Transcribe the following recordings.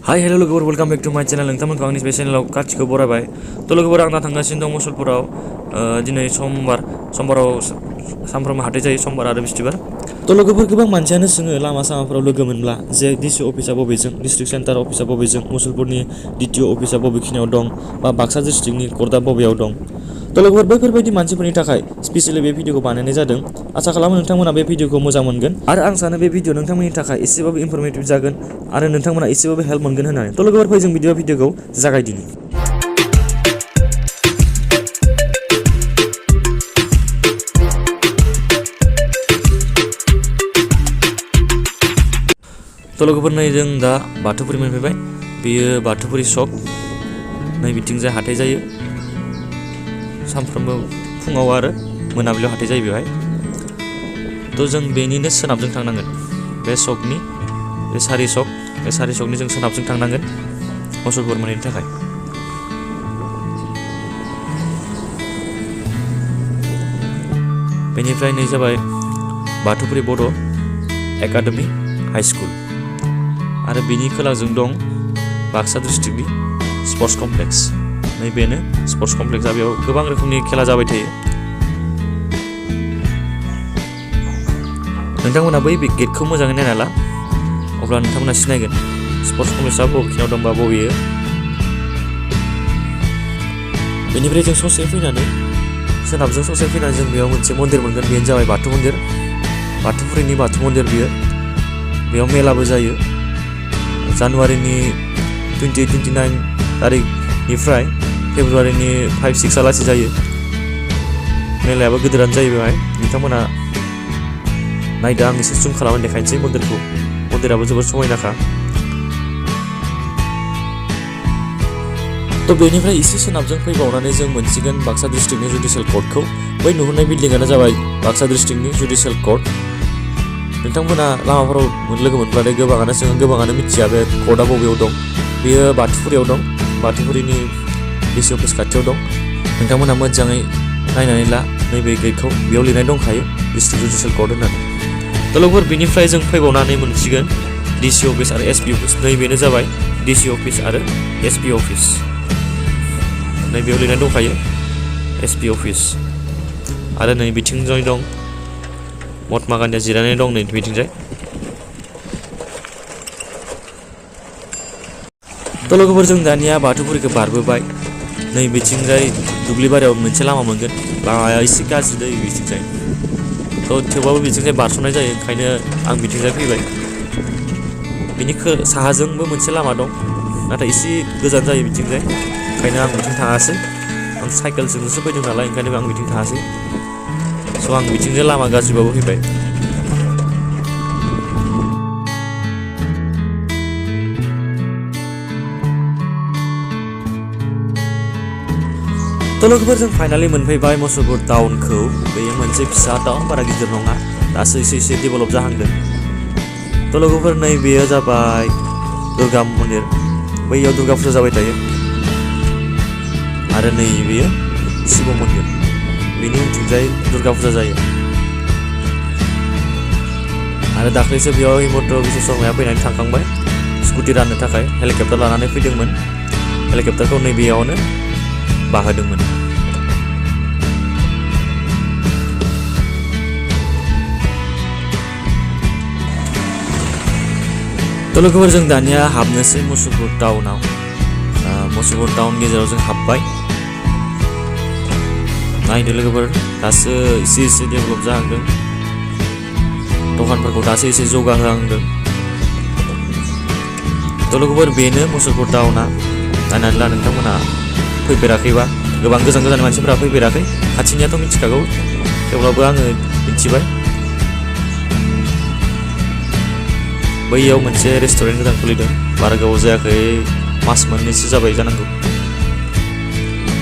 Hi hello लोगोफोर welcome back to माय channel नोंथांमोनखौ आंनि बे चैनेलाव गासिखौ बरायबाय। तो लोगोफोर आं दा थांगासिनो दं मुसलपुराव। दिनै समबाराव सानफ्रोमबो हाथाय जायो, समबार आरो बिस्थिबार। तो लोगोफोर गोबां मानसियानो सोङो लामा सामाफोराव लोगो मोनब्ला जे डिसि अफिसा बबेजों, डिस्ट्रिक्ट सेन्टार अफिसा बबेजों, मुसलपुरनि डिटिअ अफिसा बबेखिनियाव दं बा बाक्सा डिस्ट्रिक्टनि कर्टआ बबेयाव दं। तो लोगोफोर बैफोरबायदि मानसिफोरनि थाखाय स्पेसियली बे भिडिअखौ बानायनाय जादों। आसा खालामो नोंथांमोना बे भिडिअखौ मोजां मोनगोन आरो आं सानो बे भिडिअ नोंथांमोननि थाखाय एसेबाबो इनफरमेटिभ जागोन आरो नोंथांमोना एसेबाबो हेल्प मोनगोन होननानै। तो लोगोफोर फै जों भिडिअखौ जागायदिनि। तो लोगोफोर नै जों दा बाथौफुरि मोनफैबाय। बेयो बाथौफुरि सक। नै बिथिंजाय हाथाय जायो सानफ्रोमबो फुङाव आरो मोनाबिलियाव हाथाय जायो बेवहाय। तो जों बेनिनो सोनाबजों थांनांगोन, बे सकनि बे सारि सकनि जों सोनाबजों थांनांगोन मुसलपुर मोनहैनो थाखाय। बेनिफ्राय नै जाबाय बाथौफुरि बड' एकाडेमि हाई स्कुल आरो बेनि खोलाजों दं बाक्सा डिस्ट्रिक्टनि स्पर्ट्स कमप्लेक्स। नै बेनो स्पर्ट्स कमप्लेक्सआ, बेयाव गोबां रोखोमनि खेला जाबाय थायो। नोंथांमोना बै गेटखौ मोजाङै नायना ला, अब्ला नोंथांमोना सिनायगोन स्पर्ट्स कमप्लेक्सआ बबेखिनियाव दंबा बबेयो। बेनिफ्राय जों ससे फैनानै सोनाबजों ससे फैनानै जों बेयाव मोनसे मन्दिर मोनगोन। बेनो जाबाय बाथौ मन्दिर, बाथौफुरिनि बाथौ मन्दिर बियो। बेयाव मेलाबो जायो जानुवारिनि 28-29 तारिखनिफ्राय फेब्रुवारिनि 5-6 आलासि जायो। मेलायाबो गिदिरानो जायो बेवहाय। नोंथांमोना नायदो, आं एसे जुम खालामनानै देखायनोसै मन्दिरखौ। मन्दिराबो जोबोद समायनाखा। तो बेनिफ्राय एसे सोनाबजों फैबावनानै जों मोनसिगोन बाक्सा डिस्ट्रिक्टनि जुडिसियेल कर्टखौ। बै नुहुरनाय बिल्डिंआनो जाबाय बाक्सा डिस्ट्रिक्टनि जुडिसियेल कर्ट। नोंथांमोना लामाफोराव लोगो मोनब्लाथाय गोबाङानो सोङो, गोबाङानो मिथिया बे कर्टआ बबेयाव दं। बेयो बाथौफुरियाव दं, बाथौफुरिनि डिसि अफिस खाथियाव दं। नोंथांमोना मोजाङै नायनानै ला, नैबे गेटखौ बेयाव लिरनाय दंखायो डिस्ट्रिक्ट जुडिसियेल कर्ट होननानै। तो लोगोफोर बेनिफ्राय जों फैबावनानै मोनसिगोन डिसि अफिस आरो एसपि अफिस। नै बेनो जाबाय डिसि अफिस आरो एसपि अफिस। नै बेयाव लिरनाय दंखायो एसपि अफिस। आरो नै बिथिंजाय दं महात्मा गान्धीया जिरायनानै दं नै बिथिंजाय। तो लोगोफोर जों दानिया बाथौफुरिखौ बारबोबाय। नै बिथिंजाय दुब्लिबारियाव मोनसे लामा मोनगोन। लामाया एसे गाज्रि दै बिथिंजाय, तो थेवबाबो बिथिंजाय बारस'नाय जायो, ओंखायनो आं बिथिंजाय फैबाय। बिनि साहाजोंबो मोनसे लामा दं, नाथाय एसे गोजान जायो बिथिंजाय, ओंखायनो आं बिथिं थाङासै। आं साइकेलजोंसो फैदों नालाय, ओंखायनो आं बिथिं थाङासै। स' आं बिथिंजाय लामा गाज्रिबाबो फैबाय। तो लोगोफोर जों फाइनालि मोनफैबाय मुसलपुर टाउनखौ। बेयो मोनसे फिसा टाउन, बारा गिदिर नङा, दासो एसे डेभेलप जाहांदों। तो लोगोफोर नै बेयो जाबाय दुर्गा मन्दिर। बैयाव दुर्गा फुजा जाबाय थायो। आरो नै बेयो शिव मन्दिर, बेनि उनथिंजाय दुर्गा फुजा जायो। आरो दाख्लैसो बेयाव हिमन्त बिश्व शर्माया फैनानै थांखांबाय स्कुटि राननो थाखाय। हेलिकप्टार लानानै फैदोंमोन, हेलिकप्टारखौ नैबेयावनो बाहोदोंमोन। तो लोगोफोर जों दानिया हाबनोसै मुसलपुर टाउनाव। मुसलपुर टाउन गेजेराव जों हाबबाय। नायदो लोगोफोर, दासो एसे डेभेलप जाहांदों, दखानफोरखौ दासो एसे जौगाहोहांदों। तो लोगोफोर बेनो मुसलपुर टाउना। नायनानै ला नोंथांमोना फैफेराखैबा। गोबां गोजान गोजान मानसिफोरा फैफेराखै, खाथिनियाथ' मिथिखागौ, थेवब्लाबो आङो मिथिबाय। बैयाव मोनसे रेस्टुरेन्ट गोदान खुलिदों, बारा गोबाव जायाखै, मास मोननैसो जाबाय जानांगौ।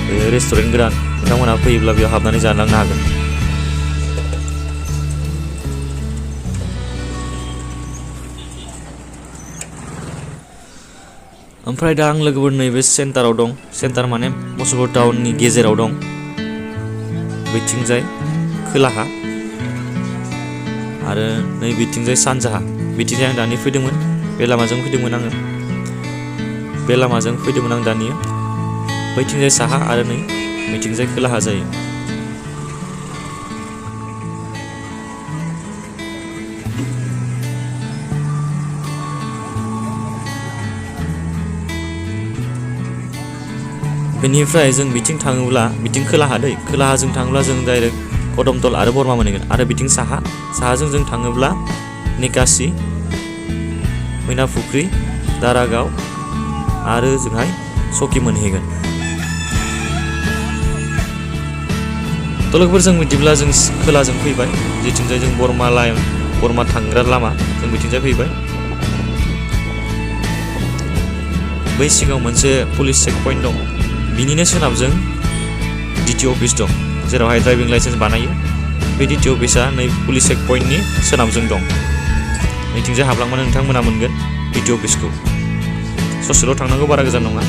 बे रेस्टुरेन्ट गोदान, नोंथांमोना फैयोब्ला बेयाव हाबनानै जालांनो हागोन। ओमफ्राय दा आं लोगोफोर नैबे सेन्टाराव दं। सेन्टार माने मुसलपुर टाउननि गेजेराव दं, बैथिंजाय खोलाहा। आरो नै बिथिंजाय सानजाहा, बिथिंजाय आं दानि फैदोंमोन, बे लामाजों फैदोंमोन आङो। बे लामाजों फैदोंमोन आं दानिया बैथिंजाय साहा आरो नै बैथिंजाय खोलाहा जायो। बेनिफ्राय जों बिथिं थाङोब्ला बिथिं खोलाहा दै खोलाहाजों थाङोब्ला जों डाइरेक्ट कदमतल आरो बरमा मोनहैगोन आरो बिथिं साहाजों जों थाङोब्ला निकासि मैनाफुख्रि दारागाव आरो जोंहाय सकि मोनहैगोन। थ' लोगोफोर जों बिदिब्ला जों खोलाजों फैबाय जेथिंजाय जों बरमा थांग्रा लामा जों बिथिंजाय फैबाय। बै सिगाङाव मोनसे पुलिस चेक पइन्ट दं बिनिनो सोनाबजों डिटि अफिस दं जेरावहाय ड्राइभिं लाइसेन्स बानायो। बे डिटि अफिसा नै पुलिस चेक पइन्टनि सोनाबजों दं। नैथिंजाय हाबलांबानो नोंथांमोना मोनगोन डिटि अफिसखौ। ससेल' थांनांगौ बारा गोजान नङा।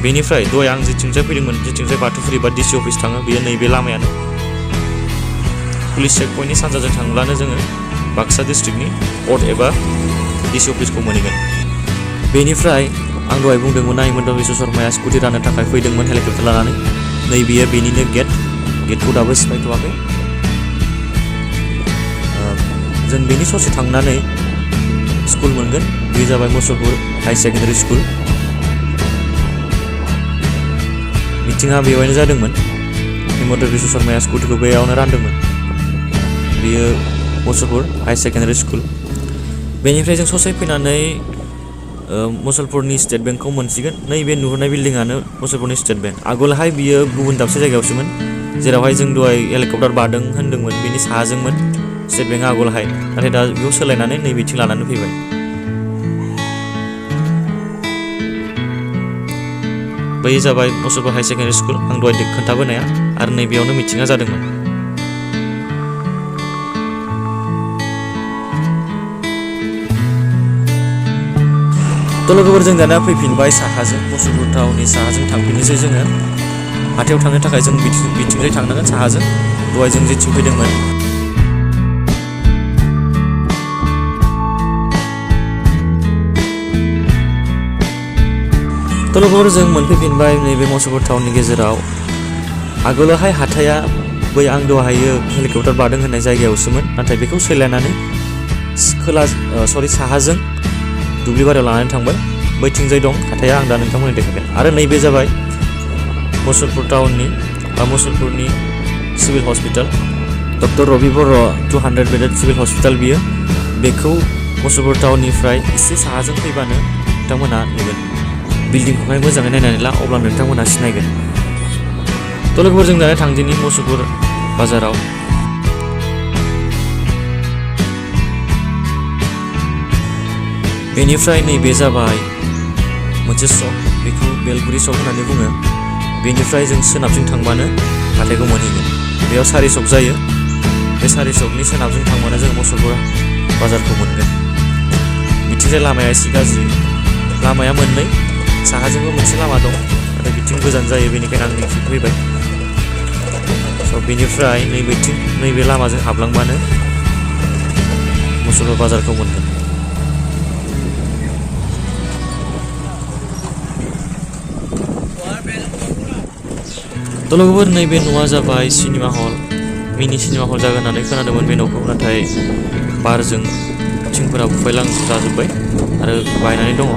बेनिफ्राय दहाय आं जेथिंजाय फैदोंमोन जेथिंजाय बाथौफुरि बा डिसि अफिस थाङो बेयो नैबे लामायानो। पुलिस चेक पइन्टनि सानजाजों थांब्लानो जोङो बाक्सा डिस्ट्रिक्टनि कर्ट एबा डिसि अफिसखौ मोनहैगोन। बेनिफ्राय आं दहाय बुंदोंमोन हिमन्त बिश्व शर्माया स्कुटि राननो थाखाय फैदोंमोन हेलिकप्टार लानानै। नैबेयो बेनिनो गेटखौ दाबो सिफायथ'वाखै। जों बेनि ससे थांनानै स्कुल मोनगोन बे जाबाय मुसलपुर हाई सेकेन्डारि स्कुल। मिटिङा बेवहायनो जादोंमोन। हिमन्त बिश्व शर्माया स्कुटिखौ बेयावनो रानदोंमोन। बेयो मुसलपुर हाई सेकेन्डारि स्कुल। बेनिफ्राय जों ससे फैनानै मुसलपुरनि स्टेट बेंकखौ मोनसिगोन। नैबे नुहुरनाय बिल्डिङानो मुसलपुरनि स्टेट बेंक। आगोलहाय बियो गुबुन दाबसे जायगायावसोमोन जेरावहाय जों दहाय हेलिकप्टार बादों होन्दोंमोन बेनि साहाजोंमोन स्टेट बेंकआ आगोलहाय, नाथाय दा बेखौ सोलायनानै नैबेथिं लानानै फैबाय। बै जाबाय मुसलपुर हाई सेकेन्डारि स्कुल आं दहाय खोन्थाबोनाया आरो नैबेयावनो मिटिङा जादोंमोन। थ' लोगोफोर जों दाना फैफिनबाय साहाजों मुसलपुर टाउननि साहाजों थांफिननोसै जोङो। हाथायाव थांनो थाखाय जों बिथिंजाय थांनांगोन साहाजों दहाय जों जेथिं फैदोंमोन। थ' लोगोफोर जों मोनफैफिनबाय नैबे मुसलपुर टाउननि गेजेराव। आगोलावहाय हाथाया बै आं दहायो हेलिकप्टार बादों होननाय जायगायावसोमोन, नाथाय बेखौ सोलायनानै साहाजों दुब्लिबारियाव लानानै थांबाय। बैथिंजाय दं हाथाया आं दा नोंथांमोननो देखायगोन। आरो नैबे जाबाय मुसलपुर टाउननि बा मुसलपुरनि सिभिल हस्पिटाल डक्टर रबि बर' 200 बेडेड सिभिल हस्पिटाल बियो। बेखौ मुसलपुर टाउननिफ्राय एसे साहाजों फैबानो नोंथांमोना नुगोन। बिल्डिंखौहाय मोजाङै नायनानै ला अब्ला नोंथांमोना सिनायगोन। थ' लोगोफोर जों दानो थांदिनि मुसलपुर बाजाराव। बेनिफ्राय नैबे जाबाय मोनसे सक, बेखौ बेलगुरि सक होननानै बुङो। बेनिफ्राय जों सोनाबजों थांबानो हाथायखौ मोनहैगोन। बेयाव सारि सक जायो। बे सारि सकनि सोनाबजों थांबानो जों मुसलपुर बाजारखौ मोनगोन। बिथिंजाय लामाया एसे गाज्रि। लामाया मोननै, साहाजोंबो मोनसे लामा दं नाथाय बिथिं गोजान जायो, बेनिखायनो आं नैथिं फैबाय। स' बेनिफ्राय नैबे लामाजों हाबलांबानो मुसलपुर बाजारखौ मोनगोन। थ' लोगोफोर नैबे न'आ जाबाय सिनेमा हल। मिनि सिनेमा हल जागोन होननानै खोनादोंमोन बे न'खौ, नाथाय बारजों थिंफोरा बुफायलांजाजोब्बाय आरो बायनानै दङ।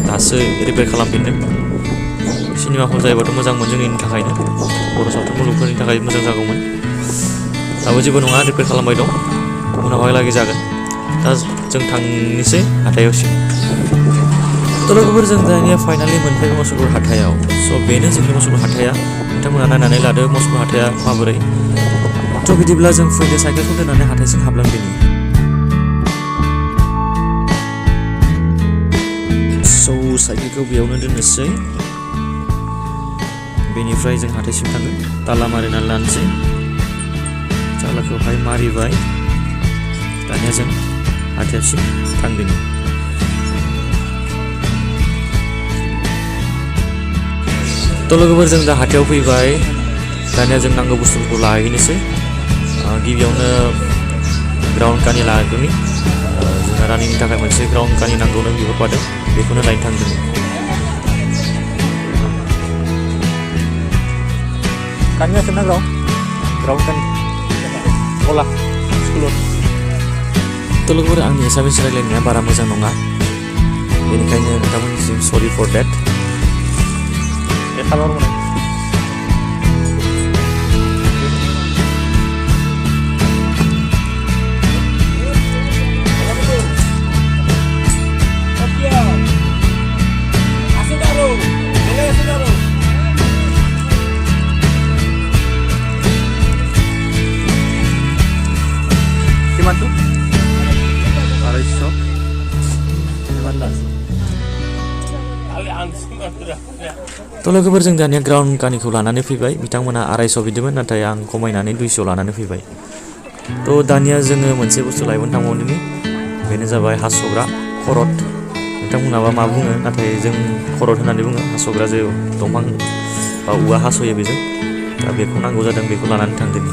दासो रिपेयार खालामफिनदों। सिनेमा हल जायोबाथ' मोजांमोन जोंनि थाखायनो, बर' सावथुन मुलुगफोरनि थाखाय मोजां जागौमोन। दाबो जेबो नङा, रिपेयार खालामबाय दं, उनावहालागै जागोन। दा जों थांनोसै हाथायावसिम। थ' लोगोफोर जों दानिया फाइनालि मोनफैबाय मुसलपुर हाथायाव। स' बेनो जोंनि मुसलपुर हाथाया। नोंथांमोना नायनानै लादो मुसलपुर हाथाया माबोरै। थ' बिदिब्ला जों फैदो साइकेलखौ दोननानै हाथायसिम हाबलांदिनि। स' साइकेलखौ बेयावनो दोननोसै। बेनिफ्राय जों हाथायसिम थांगोन। ताला मारिनानै लानोसै। तालाखौहाय मारिबाय। दानिया जों हाथायसिम थांदिनि। थ' लोगोफोर जों दा हाथायाव फैबाय। दानिया जों नांगौ बुस्थुफोरखौ लाहैनोसै। गिबियावनो ग्राउन्ड कानि लाग्रोनि। जोंहा रानिंनि थाखाय मोनसे ग्राउन्ड कानि नांगौनो बिहरफादों, बेखौनो लायनो थांदों। Kanya sana ground kan sekolah Tuh logober आंनि एसामिस रायलायनाया बारा मोजां नङा बेनिखायनो नोंथांमोननिसिम sorry for that Tuh logober जों दानिया ग्राउन्ड कानिखौ लानानै फैबाय बिथांमोना 250 बिदोंमोन नाथाय आं खमायनानै 200 लानानै फैबाय थ' दानिया जोङो मोनसे बुस्थु लायबोनो थांबावदोंनि बेनो जाबाय हास'ग्रा खरद नोंथांमोनाबा मा बुङो नाथाय जों खरद होननानै बुङो हास'ग्रा जे दंफां बा औवा हास'यो बेजों दा बेखौ नांगौ जादों बेखौ लानानै थांदों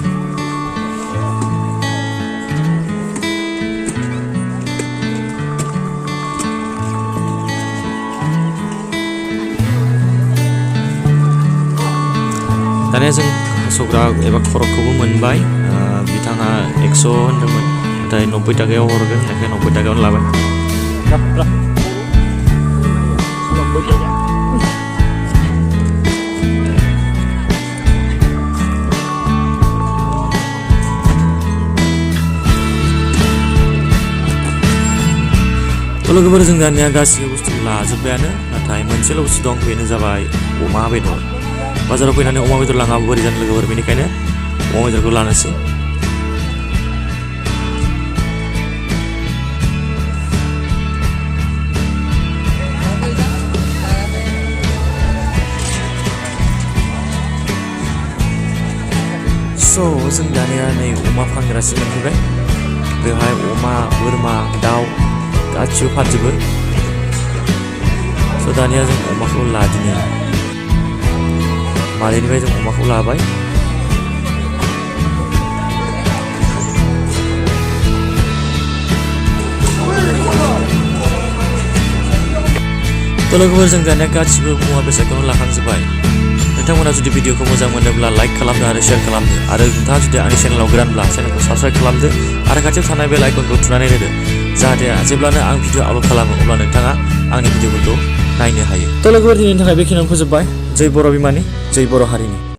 दानिया जों हास'ग्रा एबा खरदखौबो मोनबाय बिथाङा 100 होनदोंमोन नाथाय 90 टाकायाव हरगोन होननायखाय 90 टाकायावनो लाबाय लोगोफोर जों दानिया गासिबो बुस्थुखौ लाजोब्बायानो नाथाय मोनसेल' बुस्थु दं बेनो जाबाय अमा बेदर बाजाराव फैनानै अमा बेदर लाङाबो बोरै जानो लोगोफोर बेनिखायनो अमा बेदरखौ लानोसै जों दानिया नै अमा फानग्रासिम मोनफैबाय बेवहाय अमा बोरमा दाउ गासिबो फानजोबो दानिया जों अमाखौ लादिनि मालिकनिफ्राय जों अमाखौ लाबाय लोगोफोर जों दानिया गासिबो मुवा बेसादखौनो लाखांजोब्बाय नोंथांमोना जुदि भिडिअखौ मोजां मोनोब्ला लाइक खालामदो आरो शेयार खालामदो आरो नोंथाङा जुदि आंनि चेनेलाव गोदानब्ला चेनेलखौ साबस्क्राइब खालामदो आरो खाथियाव थानाय बेल आइकनखौ थुनानै होदो जाहाथे जेब्लानो आं भिडिअ आपल'ड खालामो अब्ला नोंथाङा आंनि भिडिअफोरखौ नायनो हायो लोगोफोर दिनैनि थाखाय बेखिनियावनो फोजोबबाय जै बर' बिमानि जै बर' हारिनि